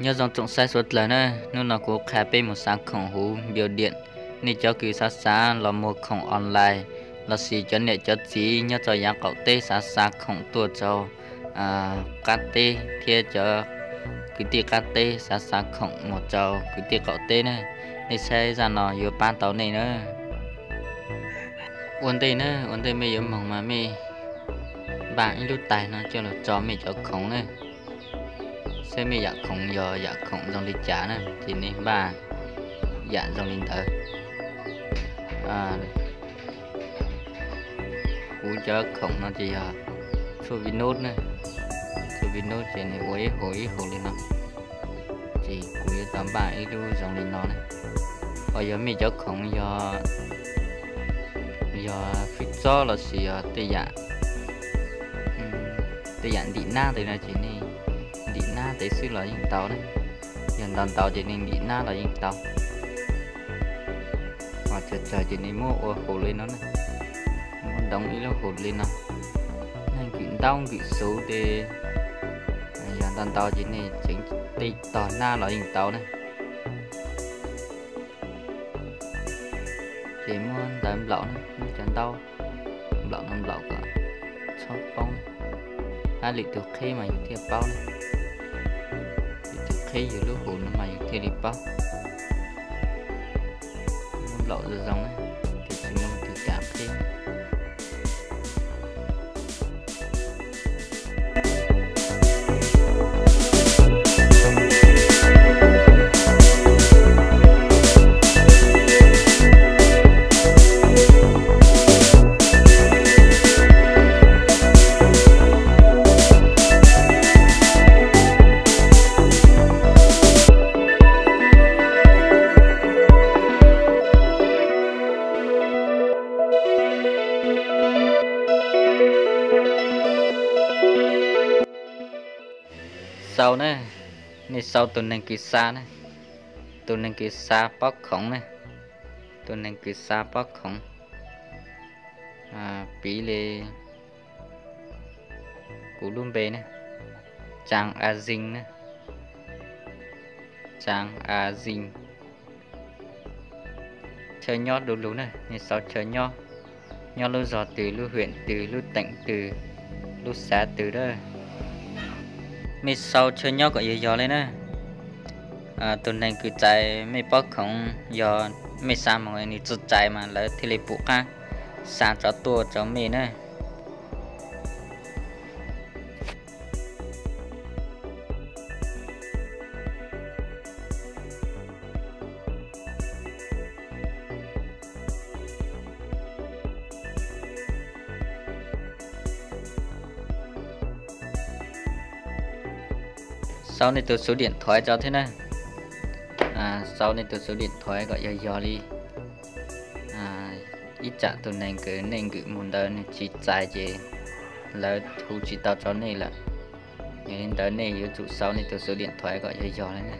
Nyob zoo tsoom saib suav dlawg na, hnub no kuv qha peb mus xav khoom huv npio diam. Nej cov kws xav xav los muag khoom online, lossis cov niam cov txiv nyob rau yav qaum teb xav xav khoom tuaj rau qab teb thiab cov kwv tij qab teb xav xav khoom mus rau kwv tij qaum teb na, nej saib zaj no yuav pab tau nej na. Ua ntej na, ua ntej mej yuav moog mas mej npaj ib lub tais no coj lug tso mej cov khoom na. Saib mej yam khoom yog yam khoom zoo li cas na, ces nej npaj yam zoo li ntawd. Kuv cov khoom no ces yog tshuaj Vinus na, tshuaj Vinus ces nws ua ib huv ib huv li no, ces kuv yuav tau npaj ib lub zoo li no na. Ho yog mej cov khoom yog fij txob lossis yog tej yam ntim nab tes no ces nej ntim nab tes xwb los yeej tau na. Yog ntau ntau ces nej ntim nab los yeej tau. Ho tsawg tsawg ces nej muab ua huv li no na, muab doov ib lub huv li no, neeg kwm ntaub kwm xuv tes, yog ntau ntau ces nej tseev tej tog nab los yeej tau na. Ces muab ntawv nplaum na, muab cov ntaub nplaum no nplaum kom txhob poob, hab lwm tus qheb mas yus thiaj paub na. Lwm tus qheb yus lub huv no mas yus thiaj li paub. Muab nplaum zoo zoo na, tes tsis muaj leej twg kam qheb. Sau na, nej sau tus neeg kws xa na, tus neeg kws xa pob khoov na, tus neeg kws xa pob khoov. Piv li kuv lub npe na, Tsaav A Zing na, Tsaav A Zing. Chaw nyob du lug na, nej sau chaw nyob, nyob lub zog twg, lub hwm twg, lub teem twg, lub xav twg a. Mej sau chaw nyob kom yog yog li na. Tus neeg kws txais mej pob khoov, yog mej xa moog nws tsi txais mas lawv thiaj li pum qab xa tsov tuaj rau mej na. Sau nej tus xuv diam thuaiv tso thiab na. Sau nej tus xuv diam thuaiv kom yog yog li. Ib tsam tus neeg kws nej nkwm mus ntawd nws tsis txais ces lawv hu tsis tau rau nej lawm. Yog li ntawd nej yuav tsum sau nej tus xuv diam thuaiv kom yog yog li na,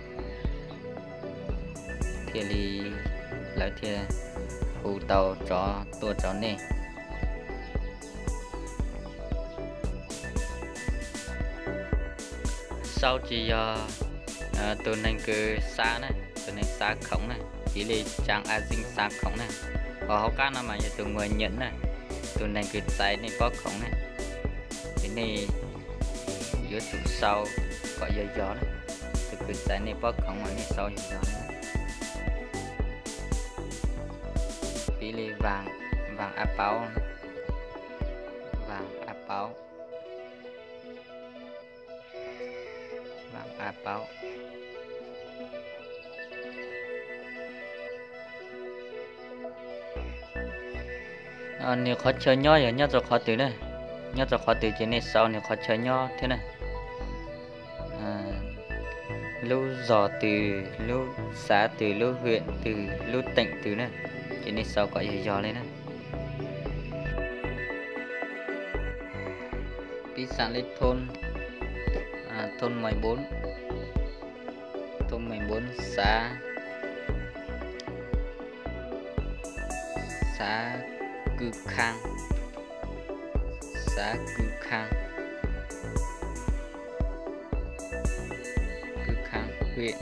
thiaj li lawv thiaj hu tau tsov tuaj rau nej. Sau tsis yog tus neeg kws xa na, tus neeg xa khoom na, piv li Tsaav A Zing xa khoom na. Ho hauv qab no mas yog tus nguav nyam na, tus neeg kws txais nej pob khoov na. Ces nej yuav tsum sau kom yog yog na, tus kws txais nej pob khoov mas nej sau yog yog na. Piv li Vaas A Pauv, Vaas A Pauv, Vaas A Pauv. Nws qhov chaw nyob yog nyob rau qhov twg na, nyob rau qhov twg ces nej sau nws qhov chaw nyob thiab na. Lub zog twg, lub xav twg, lub hwm twg, lub teem twg na, ces nej sau kom yog yog li na. Piv xam li thôn, thôn mười bốn, thôn mười bốn xã, xã Cư Khang, xã Cư Khang, Cư Khang. huyện,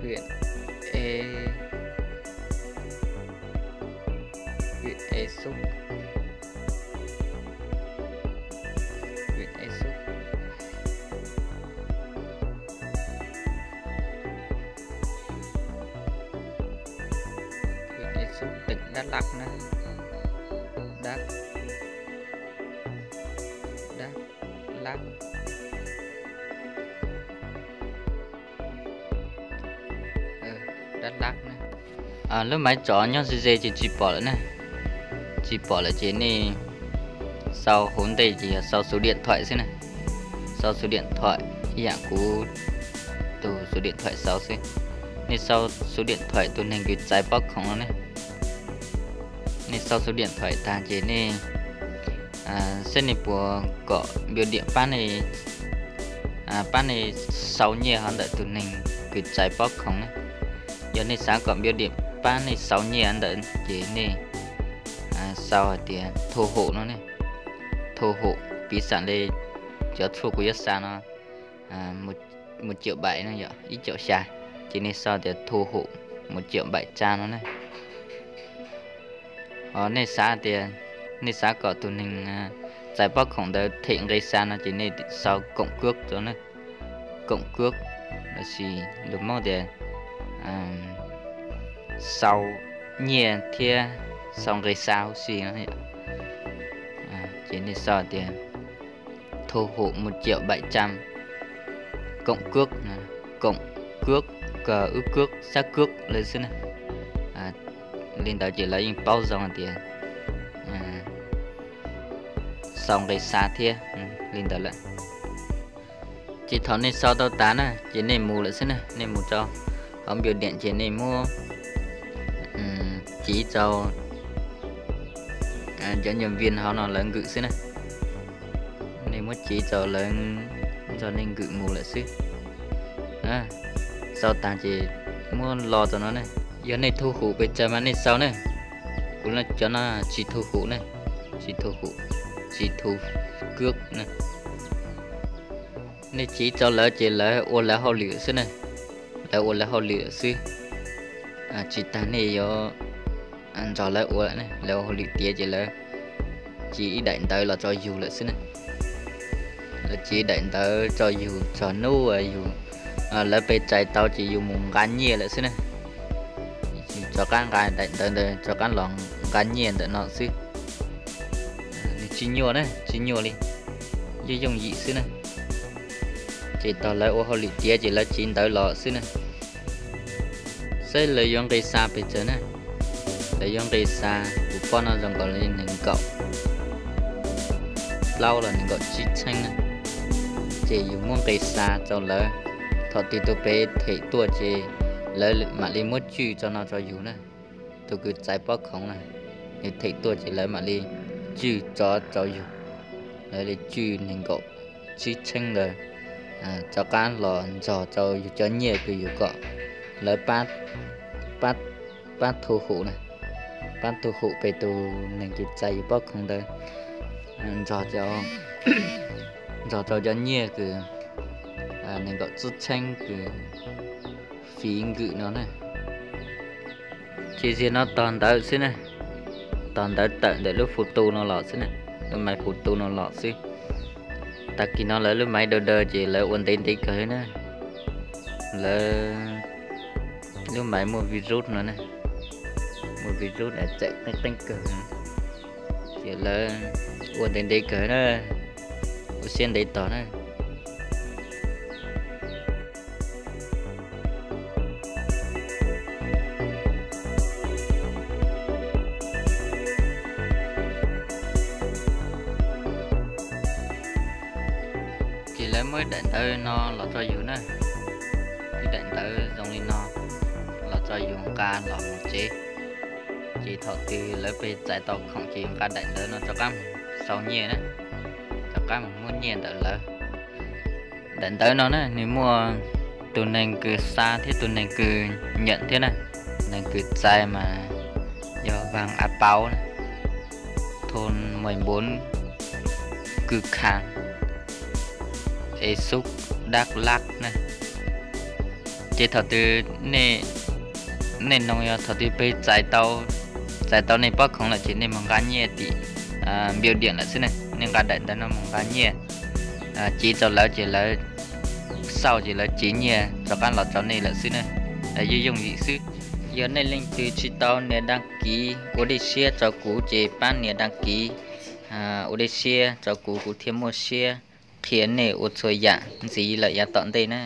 huyện Ê, huyện Ê Súp, huyện Ê Súp, huyện Ê Súp, tỉnh Đắk Lắk na. Đắk, Đắk Lắk. Đắk Lắk na. Lub maiv tsov nyob ze ze ces tsis pom lawm na. Tsis pom lawm ces nej sau hauv ntej ces yog sau số điện thoại xwb na. Sau số điện thoại ib yam kuv tus số điện thoại sau xwb. Nej sau số điện thoại tus neeg kws txais pob khoom no ne. Nej sau số điện thoại tag ces nej saib nej puas kom npio diam pab nej, pab nej sau nyiaj hov ntawm tus neeg kws txais pob khoom na. Yog nej xav kom npio diam pab nej sau nyiaj ntawd ces nej sau hais tias thu hụt no ne. Thu hụt piv xam li cov tshuaj kuv yuav xa no một triệu bảy no yom, ib caum xya, ces nej sau tias thu hụt một triệu bảy trăm no ne. Ho nej xav tias, nej xav kom tus neeg txais pob khoom ntawd them nqe xa no ces nej sau cộng cước rau na. Cộng cước lossis lus Hmoob tias sau nyiaj thiab sau nqe xa huv si no. Ces nej sau tias thu hụt một triệu bảy trăm cộng cước, cộng cước, cộng cước, xác cước lawm xwb na. Li ntawd ces lawv yeej paub zoo hais tias sau nqe xa thiab li ntawd lawm. Ces thaum nej sau tau tas na ces nej mus lawm xwb na, nej mus rau hauv npio diam ces nej muab civ rau cov nhân viên hauv no lawv nkwm xwb na. Nej muab civ rau lawv nrog nej nkwm mus lawm xwb. Sau tas ces muab lo rau no ne. Yog nej thu hụt pes tsawg mas nej sau ne. Kuv cov no tsis thu hụt ne, tsis thu hụt, tsis thu cước ne. Nej civ rau lawv ces lawv ua lawv hauj lwm xwb ne. Lawv ua lawv hauj lwm xwb. Tsis tas nej yuav nrog lawv ua, lawv ua hauj lwm tiav ces lawv civ ib daim ntawv los rau yus lawm xwb na. Lawv civ ib daim ntawv rau yus txog hnub yus, lawv pes tsais tau ces yus mus nqa nyiaj lawm xwb na. Yus rov qab nqa daim ntawv ntawd rov qab los nqa nyiaj ntawm no xwb. Nws tsis nyuaj na, tsis nyuaj li, yooj yooj yim xwb na. Ces thaum lawv ua hauj lwm tiav ces lawv civ ntawv los xwb na. Saib lawv yuav nqe xa pes tsawg na. Lawv yuav nqe xa, kuv pom no zoo nkaus li nees nkaum plaub los nees nkaum tsib txheeb na. Ces yus muab nqe xa rau lawv, thaum twg tus pes them tuaj ces lawv mam li muab tswj tso no rau yus na. Tus kws txais pob khoov na, nws them tuaj ces lawv mam li tswj tso rau yus. Lawv li tswj nees nkaum tsib txheeb ntawd rov qab los nrog rau yus cov nyiaj kws yus kom lawv pab thu hum na, pab thu hum pem tus neeg kws txais yus pob khoov ntawd, nrog rau cov nyiaj kws nees nkaum tsib txheeb kws fiv nkwm no na. Ces ziag no tog ntawv xwb na, tog ntawv tawm ntawm lub fu tu no los xwb na, lub maiv fu tu no los xwb. Tag kis no lawv lub maiv daw daw ces lawv ua ntev ntev kawg na. Lawv lub maiv muaj virus no na, muaj virus txawm qeeb qeeb kawg, ces lawv ua ntev ntev kawg na, ua siab ntev tog na. Ces lawv muab ib daim ntawv no los rau yus na, ib daim ntawv zoo li no los rau yus nqa los mus tsev. Ces thaum twg lawv pes txais tau khoom ces yus nqa daim ntawv no rov qab mus sau nyiaj na, rov qab mus muab nyiaj ntawm lawv. Daim ntawv no na nws muaj tus neeg kws xa thiab tus neeg kws nyam thiab na. Neeg kws txais mas yog Vàng A Páo na, thôn mười bốn, Cư Khang, Ea Súp, Đắk Lắk na. Ces thaum twg nej, nej noog yog thaum twg peb txais tau, txais tau nej pob khoom lawm ces nej mus nqa nyiaj tim npiu diam lawm xwb ne. Nej nqa daim ntawv no mus nqa nyiaj, civ rau lawv ces lawv xauj ces lawv civ nyiaj rov qab los rau nej lawm xwb ne. Yooj yooj yim xwb. Yog nej leej twg tsis tau nias đăng ký ua dej siab rau kuv ces pab nias đăng ký ua dej siab rau kuv, kuv thiaj muaj siab qhia nej ua txhua yam ntxiv lawm yav tom ntej na.